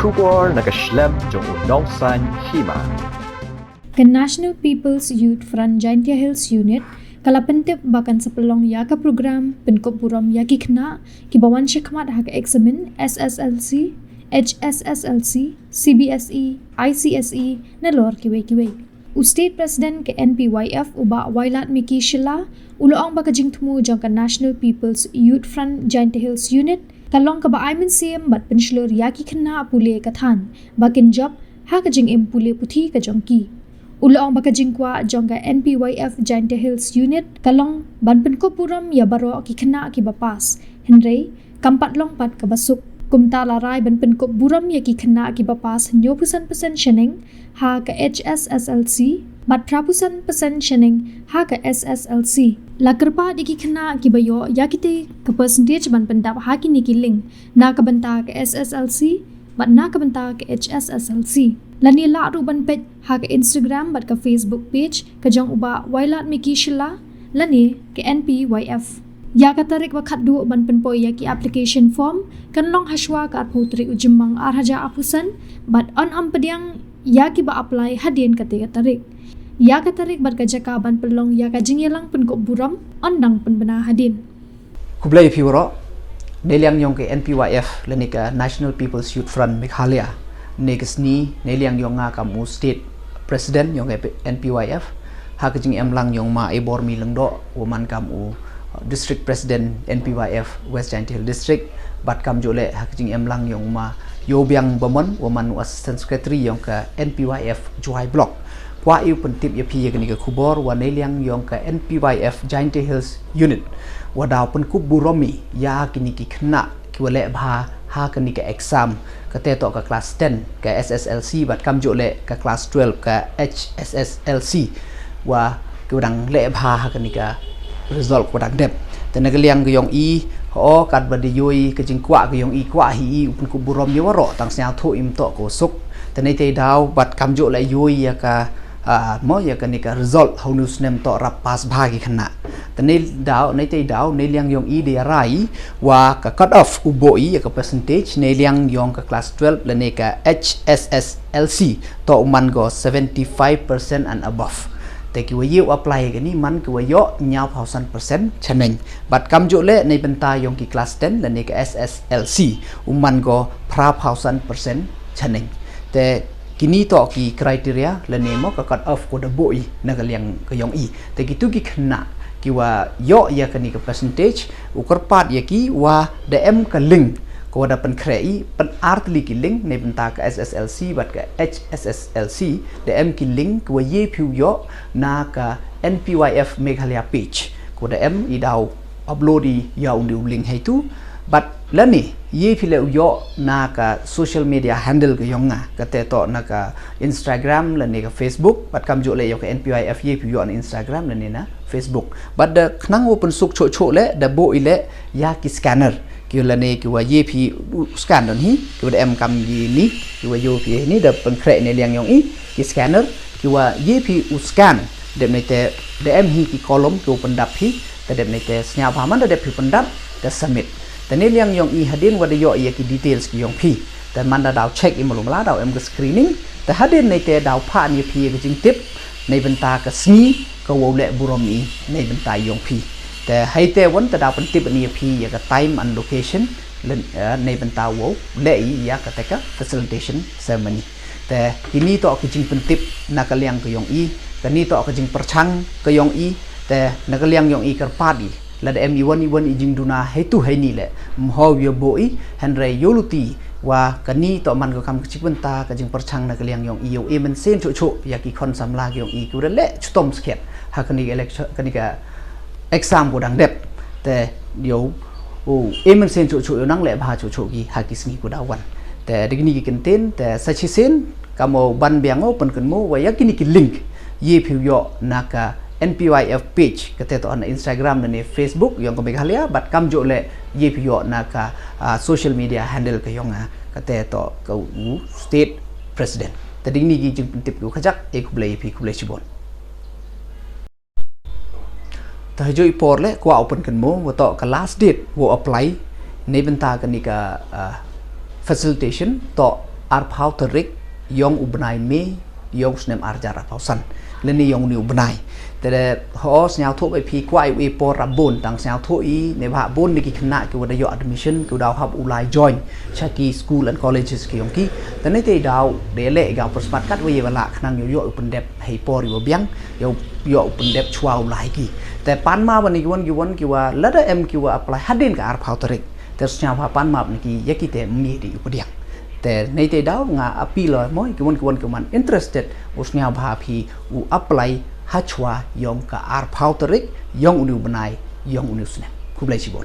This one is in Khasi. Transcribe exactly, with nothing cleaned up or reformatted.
Khubor na ka shlem jong u nongsaiñ hima. Ka National People's Youth Front Jaintia Hills Unit ka la pyntip ba kan sa pynlong ïa ka program pynkup burom ïa ki khynnah kiba wan shakhmat ha ka eksamin S S L C, H S S L C, C B S E, I C S E, nalor kiwei kiwei. U State President ka N P Y F u Bah Wailadmiki Shylla u la ong ba ka jingthmu jong ka National People's Youth Front Jaintia Hills Unit ka long kaba ai mynsiem bad pynshlur ïa ki khynnah pule ka thaiñ ba kin jop ha ka jingim pule puthi ka jong ki. U la ong ba ka jingkwah jong ka N P Y F Jaintia Hills Unit ka long ban pynkup burom ïa baroh ki khynnah kiba pass, hynrei kam pat long pat kaba suk. Kumta la rai ban pynkup burom ïa ki khynnah kiba pass hynñiewphew san percent shaneng ha ka H S S L C bad phraphew san percent shaneng ha ka S S L C. La kyrpad ïa ki khynnah kiba ïoh ïa kite ka percentage ban pyndap ha kine ki link na ka bynta ka S S L C bad na ka bynta ka H S S L C. Lane lah ruh ban peit ha ka Instagram bad ka Facebook page ka jong u Bah Wailadmiki Shylla lane ka N P Y F. Ïa ka tarik ba khatduh ban pynpoi ïa ki application form kan long hashwa ka arphew tarik u Jymmang ar hajar arphew san bad yn ym pdiang ïa kiba apply hadien kata ka tarik. Ïa ka tarik bad ka jaka ban pynlong ïa ka jingïalang pynkup burom yn dang pynbna hadien. Khublei phi waroh. Neiliang yong ka N P Y F lane ka National People's Youth Front Meghalaya, ne ka sngi neiliang yong nga kam u State President yong ka N P Y F, ha ka jingem lang yong ma Ebormi Lyngdoh, wa man kam u District President N P Y F West Jaintia Hills District, bad kamjooh leh ha ka jingem lang yong ma Yobiang Bamon, wa man u Assistant Secretary yong ka N P Y F Jowai Block. Kwah ïa u pyntip ïa phi ïa kane ka khubor, wa neiliang yong ka N P Y F Jaintia Hills Unit wa daw pynkup burom ïa kine ki khynnah kiwa leh bha ha kane ka exam, kata toh ka class ten ka S S L C bad kamjooh leh ka class twelve ka H S S L C, wa kiwa dang leh bha ha kane ka result kawa dang dep. Te na ka liang ka yong i, ho, katba da ïoh i ka jingkwah ka yong i, kwah hi i u pynkup burom ïa waroh, tang sngewthuh im toh ko suk. Te neitei daw bad kamjooh leh ïoh i ïa ka, ah, mo, ïa kane ka result ha une u snem toh rap pass bha ki khynnah. Te nei daw, neitei daw, neiliang yong i da rai wa ka cut off u buh i ïa ka percentage neiliang yong ka class twelve lane ka H S S L C toh u man ko seventy five percent and above. Te kiwa ïoh apply ïa kane man kiwa ïoh hynñiewphew san percent chaneng. Bad kamjooh leh neibynta yong ki class ten lane ka S S L C u man ko phraphew san percent chaneng. Te kine toh ki criteria lane mo ka cut off ko da buh i na ka liang ka yong i. Te kitu ki khynnah kiwa ïoh ïa kane ka percentage, u kyrpad ïa ki wa da em ka link kawa da pynkhreh i, pyn-, artylli ki link, neibynta ka S S L C bad ka H S S L C da em ki link kiwa ïa phi u ïoh na ka N P Y F Meghalaya page. Kawa da em i daw upload i ïa une u link heitu. Bad lane ïa phi leh u ïoh na ka social media handle ka yong nga, kata toh na ka Instagram lane ka Facebook, bad kamjooh leh ïa ka N P Y F ïa phi u ïoh na Instagram lane na Facebook. Bad da khnang u pynsuk chuh chuh leh da buh i leh ïa ki scanner. Ki lane kiwa ïa phi u scan don hi, kiwa da em kam ïa ni, kiwa ïa phi ni da pynkhreh neiliang yong i, ki scanner, kiwa ïa phi u scan. Dep neite da em hi ki column kiwa pyndap hi, te dep neite sngewbha man da dep phi pyndap, te submit. Te neiliang yong i hadien wa da ïoh ïa ki details ki yong phi, te man da daw check i malu mala daw em ka screening, te hadien neite daw phah ïa phi ïa ka jingtip neibynta ka sngi kawa u leh burom i neibynta yong phi. Te heite wan te daw pyntip ïa phi ïa ka time and location, lane, eh, neibynta wa u leh i ïa kata ka facilitation ceremony. Te kine toh ki jingpyntip na ka liang ka yong i, kane toh ka jingpyrshang ka yong i, te na ka liang yong i kyrpad i, lada em iwan iwan i jingduna heitu heini leh, ym hoi ïa buh i, hynrei ïa luti wa kane toh man ka kam ka jingpynta ka jingpyrshang na ka liang yong i, ïa u e mynsiem chuh chuh ïa ki khon samla ki yong i kiwa da leh chitom skhiat ha kane ka election, kane ka exam kawa dang dep. Te ïa u e mynsiem chuh chuh, ïa u nang leh bha chuh chuh ki ha ki sngi kawa da wan. Te da kine ki kyntien, te sa shisien kam u ban biang u pynkynmaw wa ïa kine ki link ïa phi u ïoh na ka N P Y F page, kata toh na Instagram lane Facebook yong ka Meghalaya, bad kamjooh leh ïa phi u ïoh na ka, ah, social media handle ka yong nga, kata toh ka u State President. Te da kine ki jingpyntip kiwa khajak, e khublei ïa phi, khublei shibun. Te ha jooh i por leh kwah u pynkynmaw wa toh ka last date wa u apply neibynta kane ka, ah, facilitation toh Arphaw tarik yong u bnai May yong u snem arjar arphaw san, lane yong uni u bnai. Te ho sngewthuh ba phi kwah ïa u e por rabun, tang sngewthuh i ne ba bun ne ki khynnah ki wa da ïoh admission ki wa da hap u lai join sha ki school and colleges ki yong ki. Te ne te daw de le ga persmat kat wa ye ba la khnang ïoh ïoh u pyndep hei por ïa u biang, ïoh ïoh u pyndep chwa u lai ki. Te pan ma ba ne ki wan ki wan ki wa lada em ki wa apply hadien ka arphaw tarik, te sngewbha pan map ne ki ïa ki te mi di u pdiang. Te nei te daw nga appeal mo ki wan ki wan ki man interested u sngewbha phi u apply ha chwa yong ka arphaw tarik yong uni u bnai yong uni u snem. Khublei shibun.